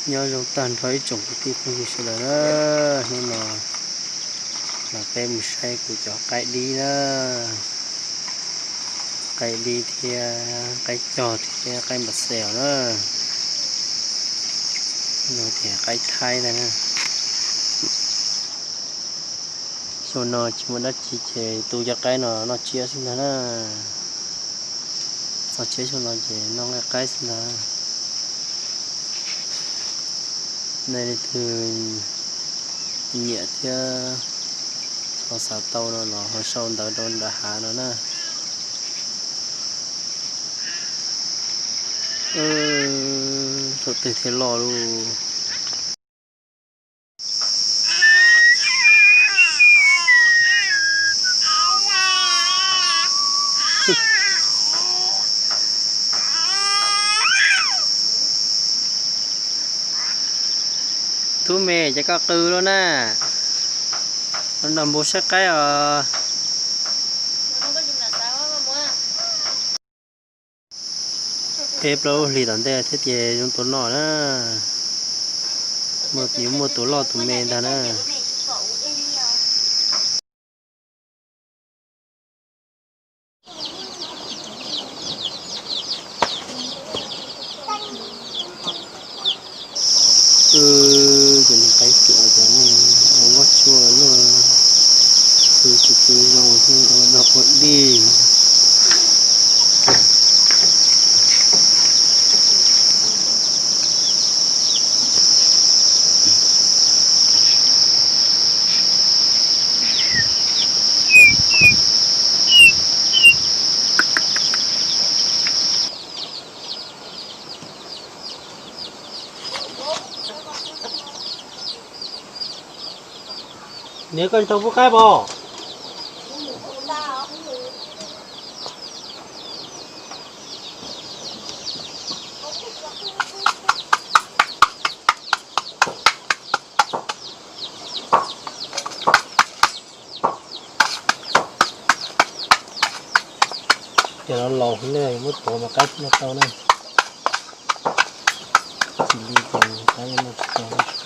Nyob zoo tag nrho ib tsoom kwv tij phooj ywg sawv daws na, hnub no los peb mus saib kuv cov qaib dib na, qaib dib thiab qaib cog thiab qaib npam xeos na, no tias qaib thaib ntag na. Xyoo no tsis muaj dab tsi ces tu cov qaib no noj tsiab xwb ntag na. Noj tsiab xyoo no ces noj nqaij qaib xwb ntag. Nej leej twg nyiam thiab ho xav tau no los ho sau ntawv rau nram hav no na. Thaum twg thiaj loj lauj. Tub me, ces koj qw lauj na, los nrog npua saib qaib os. Peb plaub lub hlis tom ntej thiab ces zoo tua noj na, yuav muaj tus loj tus me ntag na. Cov niag qaib cuam cov niag ua voj tsua luaj, pw tsis pw zoo xwb, ua dog ua dig. Niam, koj tsis tau pub qaib pob? Cov no laus ne, muab tuav mas qaib noj tau na. Tsis li ces qaib noj tsis tau.